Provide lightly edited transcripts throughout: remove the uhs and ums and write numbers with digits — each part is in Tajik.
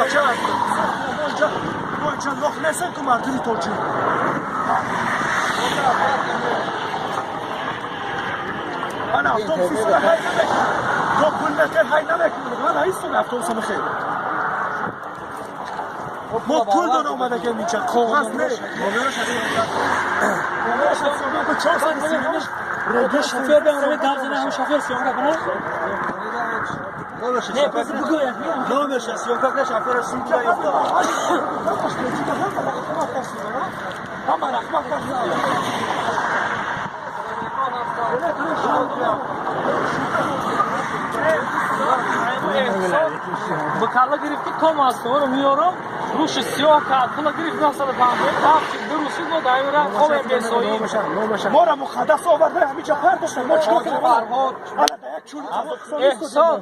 Бача, мо инҷа лох нестем ку мардуми тоҷик. Ман автобус истода ҳай намекунам. То пул натер ҳай намекунам. Ман истода автобуса мехел. Мо пул дона омадагем инҷа, коғаз не. Шофер бе гап зана, ҳам шофер съёмка кунад. Не, пас бугӯяд. Номерша съёмка кунад, шофера сумка ёфта. Ҳама раҳмат. Ба калла гирифти то Москваро меёрам, рӯши сиёҳ кард, пула гирифт 950 рафт, ду рӯз шуд, мо даимра хобем бесоӣ. Мора муқаддас оварда ҳамиҷа пардошта, мо чикор кунем? Ана да як чӯли Эҳсон,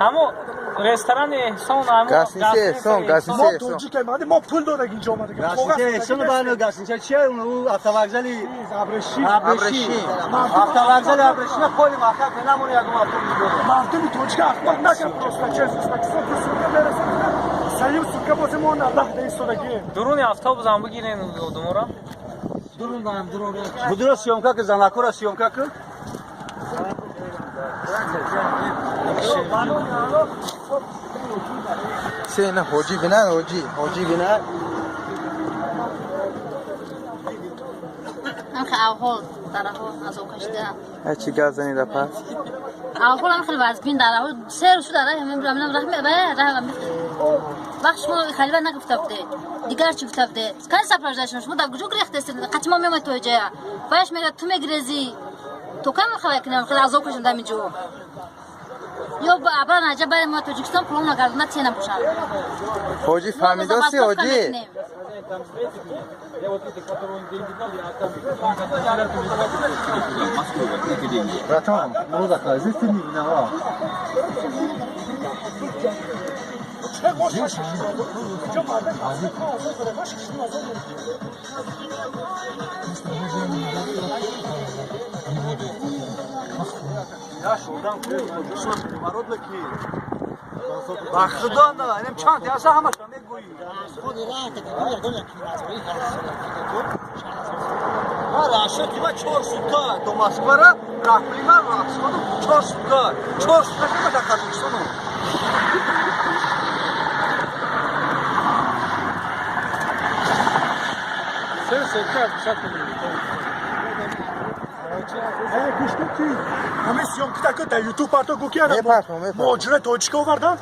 ҳамо ресторани Эҳсон, ҳамо Гасниси Эҳсон, гасниси мо Эҳсон. Тоҷикем, мо пул додаг инҷо омадагем. Гасниси Эҳсон баъд гасниси чия? У автовокзали Абреши. Абреши. Автовокзали Абреши холи маҳкам намони ягон автобус дорад. Мардуми тоҷика ахмақ накард просто чез Ӯзбекистон ду сутка мерасад, саюм сутка бози мо надаҳ да истодагием. Дуруни автобусам бигирен одаморо. Будуро съёмка ки, занакора съёмка ки. Се на ҳоҷӣ бина, ҳоҷӣ, ҳоҷӣ бина. Ҳам авҳол дараҳо азоб кашида. Ҳа, чӣ гап занид, апа? Авҳол ҳам хеле вазбин дараҳо 3 рӯз шуд. Раҳ вақт шумо халива нагуфта буде, дигар чӣ гуфта буде? Кани сопровождашон шумо дар куҷо гирехтестед? Қати мо меомад то ҷая, баъдаш мегӯяд, ту мегирезӣ. То кай мо хабар кунем? Хеле азоб кашидам дар инҷо. Ё абра наҷа барем мо Тоҷикистон, пулон нагардона тия набошад. Ҳоҷӣ, фаҳмидоси, ҳоҷӣ? Братан, ну да, здесь ты не виноват. Инҷо мардум азоб. Я шурдан переворот ки. Ба худо на, инам чанд яса ҳамаша мегӯӣ. Ма расчёти ма 4 сутка до Москвара раҳпули ма расходу 4 сутка. 4 сутка шума дар Қазоқистону. 3 сутка писат кунем. Гӯш кун, ки ҳамин съёмка тако дар Ютуб парто, гӯ ки ана Мепартом, мепартом. муҳоҷирои тоҷика овардан.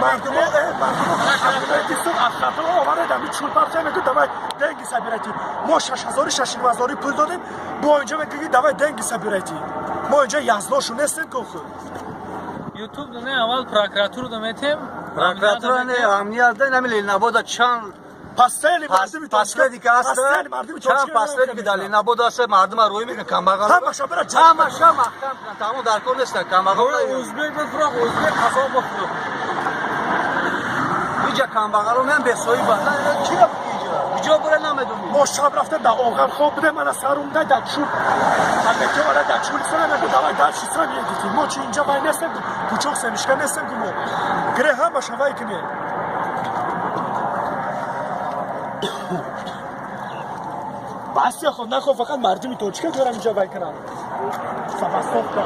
Мардумо оварда ами чул партия, мегӯ, давай деньги собирайте. Мо 6000, 6500 пул додем, бо инҷо мегӯ, давай деньги собирайте. Мо инҷо язлошу нестем ку худ. Ютуб не, аввал прокуратуру дометем. Прокуратура не, амният да, нами Ленинабода чанд Пастели мардуми последники аст, чанд последники дар Ленинабод аст, мардума рӯй мекунад, камбағал. Ҳамаша бира. Ҳамаша маҳкам кунанд, тамом дар кор нестанд, камбағал. Ӯзбек бифурох, ӯзбек қасоб бифурох. Иҷа камбағало меан бесоиба. Чӣ иҷа? Иҷо бура намедонӣ. Мо шаб рафта дар оғар хоб будем, ана сарумда дар чул. Амеки ора дар чул сара мегу, давай дальше сами едете. Мо чи инҷа вай нестем, пучок семечка нестем ку мо. Гире ҳамаша вай кунем. Басия хоб нахоб, фақат мардуми тоҷика дорам инҷа вай кунам. Забастовка.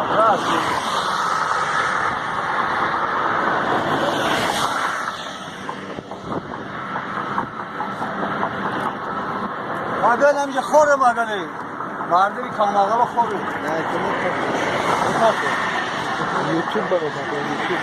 Магал ҳамиҷа хоре магале. Мардуми камбағало хоре. Ютуб бародар, Ютуб.